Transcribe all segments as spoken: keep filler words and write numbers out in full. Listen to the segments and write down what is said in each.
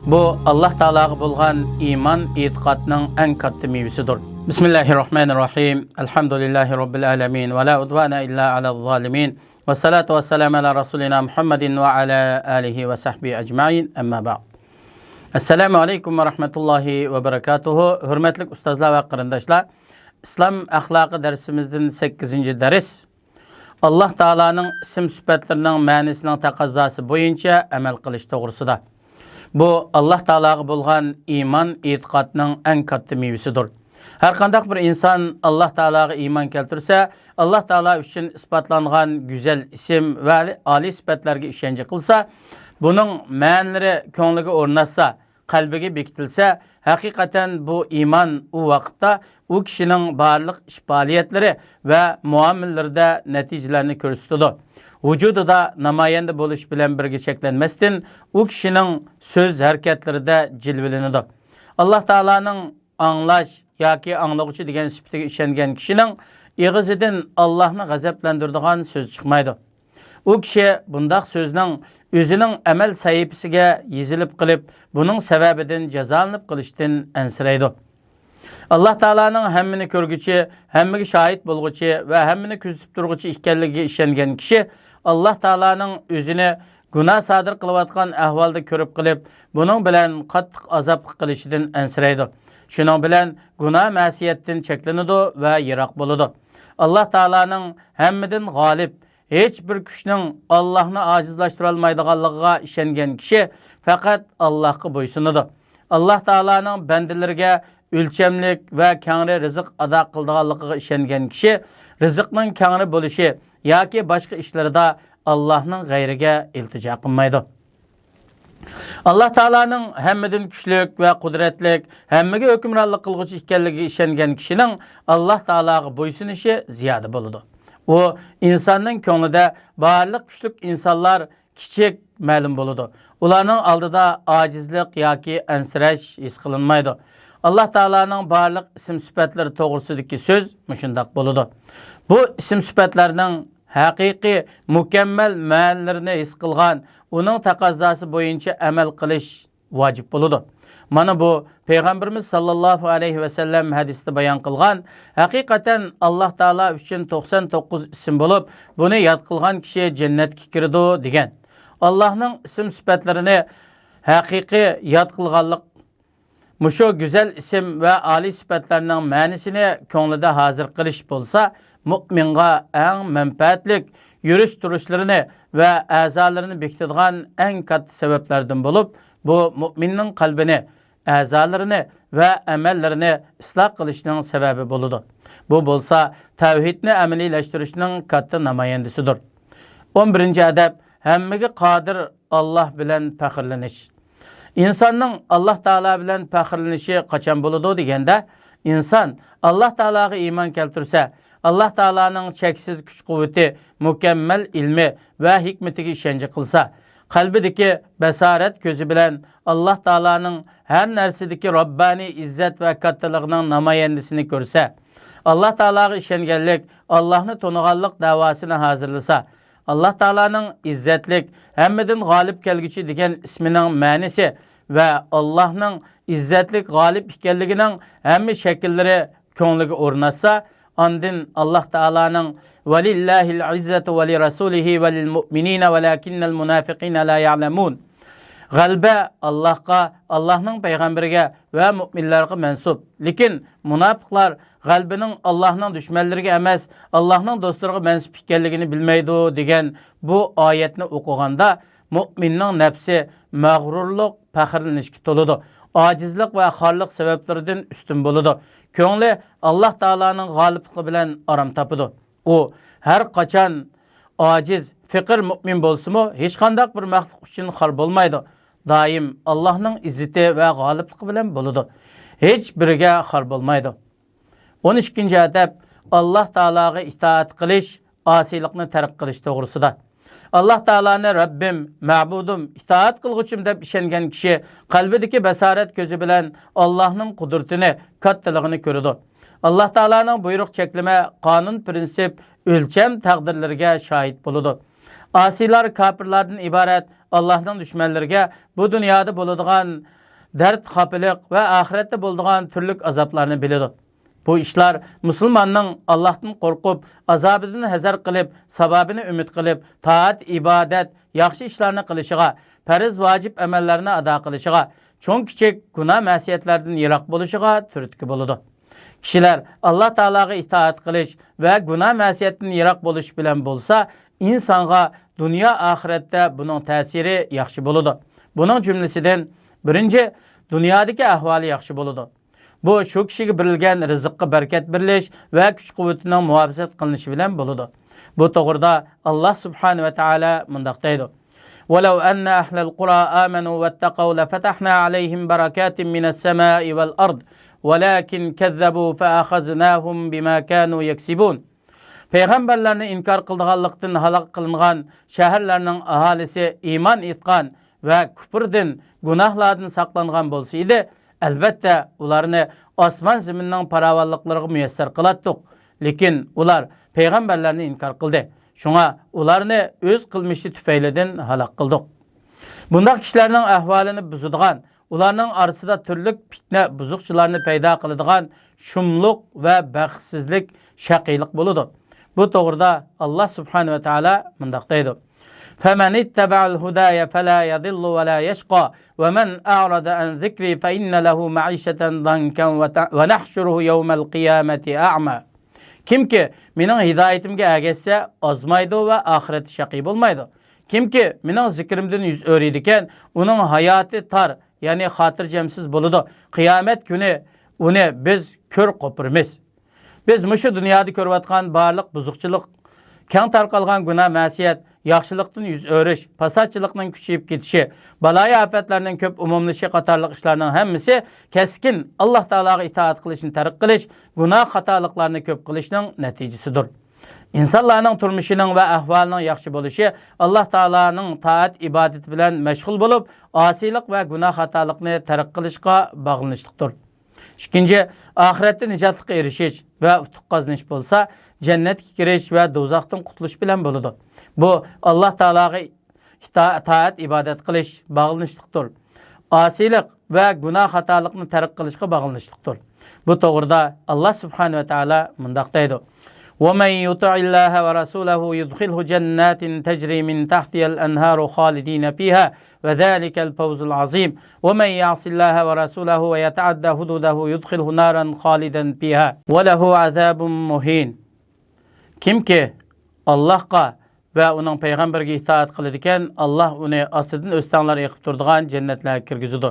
بۇ ئاللاھ تائالاغا بولغان ئىمان، ئېتىقادنىڭ ئەڭ كاتتا مېۋىسىدۇر. بىسمىللاھىررەھمانىررەھىم. ئەلھەمدۇلىللاھى رەببىل ئالەمىن. ۋە لا ئۇدۋانە ئىللا ئەلەز زالىمىن. ۋەسسالاتۇ ۋەسسالامۇ ئەلا رەسۇلىنا مۇھەممەدىن ۋە ئەلا ئالىھى ۋە سەھبىھى ئەجمەئىن. ئەمما بەئد. ئەسسالامۇ ئەلەيكۇم ۋە رەھمەتۇللاھى ۋە بەرەكاتۇھۇ. ھۆرمەتلىك ئۇستازلار ۋە قېرىنداشلار، ئىسلام ئەخلاقى دەرسىمىزدىن سەككىزىنچى دەرس. ئاللاھ تائالانىڭ ئىسىم سۈپەتلىرىنىڭ مەنىسىنىڭ تەقەززاسى بويىچە ئەمەل قىلىش توغرىسىدا. بۇ ئاللاھ تائالاغا بولغان ئىمان، ئېتىقادنىڭ ئەڭ كاتتا مېۋىسىدۇر. ھەرقانداق بىر ئىنسان ئاللاھ تائالاغا ئىمان كەلتۈرسە، ئاللاھ تائالا ئۈچۈن ئىسپاتلانغان گۈزەل ئىسىم ۋە ئالىي سۈپەتلەرگە ئىشەنچ قىلسا، بۇنىڭ مەنىلىرى كۆڭلىگە ئورناشسا، قەلبىگە بېكىتىلسە، ھەقىقەتەن بۇ ئىمان ئۇ ۋاقىتتا ئۇ كىشىنىڭ بارلىق ئىش-پائالىيەتلىرى ۋە مۇئامىلىلىرىدە نەتىجىلەرنى كۆرسىتىدۇ. ۋۇجۇدىدا نامايەندە بولۇش بىلەن بىرگە چەكلەنمەستىن، ئۇ كىشىنىڭ سۆز-ھەرىكەتلىرىدە جىلۋىلىنىدۇ. ئاللاھ تائالانىڭ ئاڭلاش ياكى ئاڭلىغۇچى دېگەن سۈپىتىگە ئىشەنگەن كىشىنىڭ ئېغىزىدىن ئاللاھنى غەزەپلەندۈرىدىغان سۆز چىقمايدۇ. ئۇ كىشى بۇنداق سۆزنىڭ ئۆزىنىڭ ئەمەل سەھىپىسىگە يېزىلىپ قېلىپ، بۇنىڭ سەۋەبىدىن جازالىنىپ قېلىشتىن ئەنسىرەيدۇ. ئاللاھ تائالانىڭ ھەممىنى كۆرگۈچى، ھەممىگە شاھىت بولغۇچى ۋە ھەممىنى كۆزىتىپ تۇرغۇچى ئىكەنلىكىگە ئىشەنگەن كىشى ئاللاھ تائالانىڭ ئۆزىنى گۇناھ سادىر قىلىۋاتقان ئەھۋالدا كۆرۈپ قېلىپ، بۇنىڭ بىلەن قاتتىق ئازابقا قېلىشىدىن ئەنسىرەيدۇ. شۇنىڭ بىلەن گۇناھ-مەسىيەتتىن چەكلىنىدۇ ۋە يىراق بولىدۇ. ئاللاھ تائالانىڭ ھەممىدىن غالىب، ھېچ بىر كۈچنىڭ ئاللاھنى ئاجىزلاشتۇرالمايدىغانلىقىغا ئىشەنگەن كىشى پەقەت ئاللاھقا بويسۇنىدۇ. ئاللاھ تائالانىڭ بەندىلىرىگە ئۆلچەملىك ۋە كەڭرى رىزىق ئاتا قىلىدىغانلىقىغا ئىشەنگەن كىشى رىزىقنىڭ كەڭرى بولۇشى ياكى باشقا ئىشلىرىدا ئاللاھنىڭ غەيرىگە ئىلتىجا قىلمايدۇ. ئاللاھ تائالانىڭ ھەممىدىن كۈچلۈك ۋە قۇدرەتلىك، ھەممىگە ھۆكۈمرانلىق قىلغۇچى ئىكەنلىكىگە ئىشەنگەن كىشىنىڭ ئاللاھ تائالاغا بويسۇنۇشى زىيادە بولىدۇ. ئۇ ئىنساننىڭ كۆڭلىدە بارلىق كۈچلۈك ئىنسانلار كىچىك مەلۇم بولىدۇ. ئۇلارنىڭ ئالدىدا ئاجىزلىق ياكى ئەنسىرەش ھېس قىلىنمايدۇ. ئاللاھ تائالانىڭ بارلىق ئىسىم-سۈپەتلىرى توغرىسىدىكى سۆز مۇشۇنداق بولىدۇ. بۇ ئىسىم-سۈپەتلەرنىڭ ھەقىقىي، مۇكەممەل مەنىلىرىنى ھېس قىلغان، ئۇنىڭ تەقەززاسى بويىچە ئەمەل قىلىش ۋاجىپ بولىدۇ. مانا بۇ پەيغەمبىرىمىز ساللاللاھۇ ئەلەيھى ۋەسەللەم ھەدىستە بايان قىلغان، ھەقىقەتەن ئاللاھ تائالا ئۈچۈن توقسان توققۇز ئىسىم بولۇپ، بۇنى ياد قىلغان كىشى جەننەتكە كىرىدۇ، دېگەن. ئاللاھنىڭ ئىسىم-سۈپەتلىرىنى ھەقىقىي ياد قىلغانلىق، مۇشۇ گۈزەل ئىسىم ۋە ئالىي سۈپەتلەرنىڭ مەنىسىنى كۆڭلىدە ھازىر قىلىش بولسا، مۇئمىنغا ئەڭ مەنپەئەتلىك، يۈرۈش-تۇرۇشلىرىنى ۋە ئەزالىرىنى بېكىتىدىغان ئەڭ كاتتا سەۋەبلەردىن بولۇپ، بۇ مۇئمىننىڭ قەلبىنى، ئەزالىرىنى ۋە ئەمەللىرىنى ئىسلاھ قىلىشنىڭ سەۋەبى بولىدۇ. بۇ بولسا تەۋھىدنى ئەمەلىيلەشتۈرۈشنىڭ كاتتا نامايەندىسىدۇر. ئون بىرىنچى ئەدەپ، ھەممىگە قادىر ئاللاھ بىلەن پەخىرلىنىش. ئىنساننىڭ ئاللاھ تائالا بىلەن پەخىرلىنىشى قاچان بولىدۇ دېگەندە، ئىنسان ئاللاھ تائالاغا ئىمان كەلتۈرسە، ئاللاھ تائالانىڭ چەكسىز كۈچ-قۇۋۋىتى، مۇكەممەل ئىلمى ۋە ھېكمىتىگە ئىشەنچ قىلسا، قەلبىدىكى بەسارەت كۆزى بىلەن ئاللاھ تائالانىڭ ھەر نەرسىدىكى رەببانىي ئىززەت ۋە كاتتىلىقىنىڭ نامايەندىسىنى كۆرسە، ئاللاھ تائالاغا ئىشەنگەنلىك، ئاللاھنى تونۇغانلىق دەۋاسىنى ھازىرلىسا، ئاللاھ تائالانىڭ ئىززەتلىك، ھەممىدىن غالىب كەلگۈچى دېگەن ئىسمىنىڭ مەنىسى ۋە ئاللاھنىڭ ئىززەتلىك، غالىب ئىكەنلىكىنىڭ ھەممە شەكىللىرى كۆڭلىگە ئورناشسا، ئاندىن ئاللاھ تائالانىڭ «ۋەلىللاھىل ئىززەتۇ ۋەلىرەسۇلىھى ۋەلىلمۇئمىنىنە ۋەلەكىننەل مۇنافىقىنە لا يەلەمۇن.» غەلىبە ئاللاھقا، ئاللاھنىڭ پەيغەمبىرىگە ۋە مۇئمىنلارغا مەنسۇپ. لېكىن مۇناپىقلار غەلىبىنىڭ ئاللاھنىڭ دۈشمەنلىرىگە ئەمەس، ئاللاھنىڭ دوستلىرىغا مەنسۇپ ئىكەنلىكىنى بىلمەيدۇ، دېگەن بۇ ئايەتنى ئوقۇغاندا، مۇئمىننىڭ نەپسى مەغرۇرلۇق، پەخىرلىنىشكە تولىدۇ. ئاجىزلىق ۋە خارلىق سەۋەبلىرىدىن ئۈستۈن بولىدۇ. كۆڭلى ئاللاھ تائالانىڭ غالىبلىقى بىلەن ئارام تاپىدۇ. ئۇ ھەر قاچان ئاجىز، پېقىر مۇئمىن بولسىمۇ، ھېچقانداق بىر مەخلۇق ئۈچۈن خار بولمايدۇ. دائىم ئاللاھنىڭ ئىززىتى ۋە غالىبلىقى بىلەن بولىدۇ. ھېچ بىرىگە خار بولمايدۇ. ئون ئىككىنچى ئەدەپ، ئاللاھ تائالاغا ئىتائەت قىلىش، ئاسىيلىقنى تەرك قىلىش توغرىسىدا. ئاللاھ تائالانى رەببىم، مەبۇدۇم، ئىتائەت قىلغۇچىم دەپ ئىشەنگەن كىشى قەلبىدىكى بەسارەت كۆزى بىلەن ئاللاھنىڭ قۇدرىتىنى، كاتتىلىقىنى كۆرىدۇ. ئاللاھ تائالانىڭ بۇيرۇق، چەكلىمە، قانۇن، پىرىنسىپ، ئۆلچەم، تەقدىرلىرىگە شاھىت بولىدۇ. ئاسىيلار كاپىرلاردىن ئىبارەت ئاللاھنىڭ دۈشمەنلىرىگە بۇ دۇنيادا بولىدىغان دەرد، خاپىلىق ۋە ئاخىرەتتە بولىدىغان تۈرلۈك ئازابلارنى بىلىدۇ. بۇ ئىشلار مۇسۇلماننىڭ ئاللاھتىن قورقۇپ، ئازابىدىن ھەزەر قىلىپ، ساۋابىنى ئۈمىد قىلىپ، تائەت، ئىبادەت، ياخشى ئىشلارنى قىلىشىغا، پەرز، ۋاجىپ ئەمەللەرنى ئادا قىلىشىغا، چوڭ-كىچىك گۇناھ مەسىيەتلەردىن يىراق بولۇشىغا تۈرتكە بولىدۇ. كىشىلەر ئاللا تائالاغا ئىتائەت قىلىش ۋە گۇناھ مەسىيەتتىن يىراق بولۇش بىلەن بولسا، ئىنسانغا دۇنيا ئاخىرەتتە بۇنىڭ تەسىرى ياخشى بولىدۇ. بۇنىڭ جۈملىسىدىن بىرىنچى، دۇنيادىكى ئەھۋالى ياخشى بولىدۇ. بۇ شۇ كىشىگە بېرىلگەن رىزىققا بەرىكەت بېرىلىش ۋە كۈچ-قۇۋۋىتىنىڭ مۇھاپىزەت قىلىنىشى بىلەن بولىدۇ. بۇ توغرىدا ئاللا سۇبھانە ۋە تائالا مۇنداق دەيدۇ: ولو أن أهل القرى آمنوا واتقوا لفتحنا عليهم بركات من السماء والأرض ولكن كذبوا فأخذناهم بما كانوا يكسبون. پەيغەمبەرلەرنى ئىنكار قىلىدىغانلىقتىن ھالاك قىلىنغان شەھەرلەرنىڭ ئاھالىسى ئىمان ئېيتقان ۋە كۇپۇردىن، گۇناھلاردىن ساقلانغان بولسا ئىدى، ئەلۋەتتە، ئۇلارنى ئاسمان زېمىننىڭ پاراۋانلىقلىرىغا مۇيەسسەر قىلاتتۇق. لېكىن ئۇلار پەيغەمبەرلەرنى ئىنكار قىلدى. شۇڭا ئۇلارنى ئۆز قىلمىشى تۈپەيلىدىن ھالاك قىلدۇق. بۇنداق كىشىلەرنىڭ ئەھۋالىنى بۇزىدىغان، ئۇلارنىڭ ئارىسىدا تۈرلۈك پىتنە، بۇزۇقچىلارنى پەيدا قىلىدىغان شۇملۇق ۋە بەختسىزلىك، شەقىيلىق بولىدۇ. بۇ توغرىدا ئاللا سۇبھانە ۋە تائالا مۇنداق دەيدۇ: فمن اتبع الهداي فلا يضل ولا يشقى ومن أعرض عن ذكري فإن له معيشة ضنكا ونحشره يوم القيامة أعمى. كىمكى مېنىڭ ھىدايىتىمگە ئەگەشسە، ئازمايدۇ ۋە ئاخىرەتتە شەقىي بولمايدۇ. كىمكى مېنىڭ زىكرىمدىن يۈز ئۆرۈيدىكەن، ئۇنىڭ ھاياتى تار، يەنى خاتىرجەمسىز بولىدۇ. قىيامەت كۈنى ئۇنى بىز كۆر قوپۇرىمىز. بىز مۇشۇ دۇنيادا كۆرۈۋاتقان بارلىق بۇزۇقچىلىق، كەڭ تارقالغان گۇناھ مەسىيەت، ياخشىلىقتىن يۈز ئۆرۈش، پاساتچىلىقنىڭ كۈچىيىپ كېتىشى، بالايىئاپەتلەرنىڭ كۆپ ئومۇملىشىشى قاتارلىق ئىشلارنىڭ ھەممىسى كەسكىن ئاللا تائالاغا ئىتائەت قىلىشنى تەرك قىلىش، گۇناھ خاتالىقلارنى كۆپ قىلىشنىڭ نەتىجىسىدۇر. ئىنسانلارنىڭ تۇرمۇشىنىڭ ۋە ئەھۋالىنىڭ ياخشى بولۇشى ئاللا تائالانىڭ تائەت ئىبادىتى بىلەن مەشغۇل بولۇپ، ئاسىيلىق ۋە گۇناھ خاتالىقنى تەرك قىلىشقا باغلىنىشلىقتۇر. ئىككىنچى، ئاخىرەتتە نىجاتلىققا ئېرىشىش ۋە ئۇتۇق قازىنىش بولسا، جەننەتكە كىرىش ۋە دوزاختىن قۇتۇلۇش بىلەن بولىدۇ. بۇ ئاللا تائالاغا ئىتا-، تائەت ئىبادەت قىلىش باغلىنىشلىقتۇر. ئاسىيلىق ۋە گۇناھ خاتالىقنى تەرك قىلىشقا باغلىنىشلىقتۇر. بۇ توغرىدا ئاللا سۇبھانە ۋە تائالا مۇنداق دەيدۇ: ومن يطع الله ورسوله يدخله جنات تجري من تحتها الأنهار خالدين فيها وذلك الفوز العظيم ومن يعص الله ورسوله ويتعد حدوده يدخله نارا خالدا فيها وله عذاب مهين. كىمكى ئاللاھقا ۋە ئۇنىڭ پەيغەمبىرىگە ئىتائەت قىلىدىكەن، ئاللاھ ئۇنى ئاستىدىن ئۆستەڭلەر ئېقىپ تۇرىدىغان جەننەتلەرگە كىرگۈزىدۇ.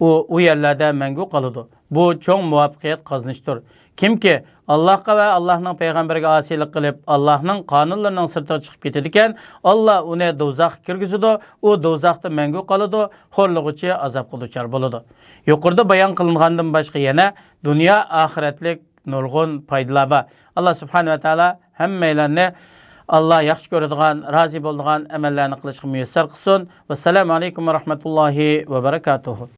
ئۇ ئۇ يەرلەردە مەڭگۈ قالىدۇ. بۇ چوڭ مۇۋەپپەقىيەت قازىنىشتۇر. كىمكى ئاللاھقا ۋە ئاللاھنىڭ پەيغەمبىرىگە ئاسىيلىق قىلىپ، ئاللاھنىڭ قانۇنلىرىنىڭ سىرتىغا چىقىپ كېتىدىكەن، ئاللاھ ئۇنى دوزاخقا كىرگۈزىدۇ، ئۇ دوزاختا مەڭگۈ قالىدۇ، خورلىغۇچى ئازابقا دۇچار بولىدۇ. يۇقىرىدا بايان قىلىنغاندىن باشقا يەنە دۇنيا ئاخىرەتلىك نۇرغۇن پايدىلار بار. ئاللا سۇبھانە ۋە تائالا ھەممەيلەننى ئاللا ياخشى كۆرىدىغان، رازى بولىدىغان ئەمەللەرنى قىلىشقا مۇيەسسەر قىلسۇن. ۋەسسالامۇ ئەلەيكۇم ۋە رەھمەتۇللاھى ۋە بەرەكاتۇھۇ.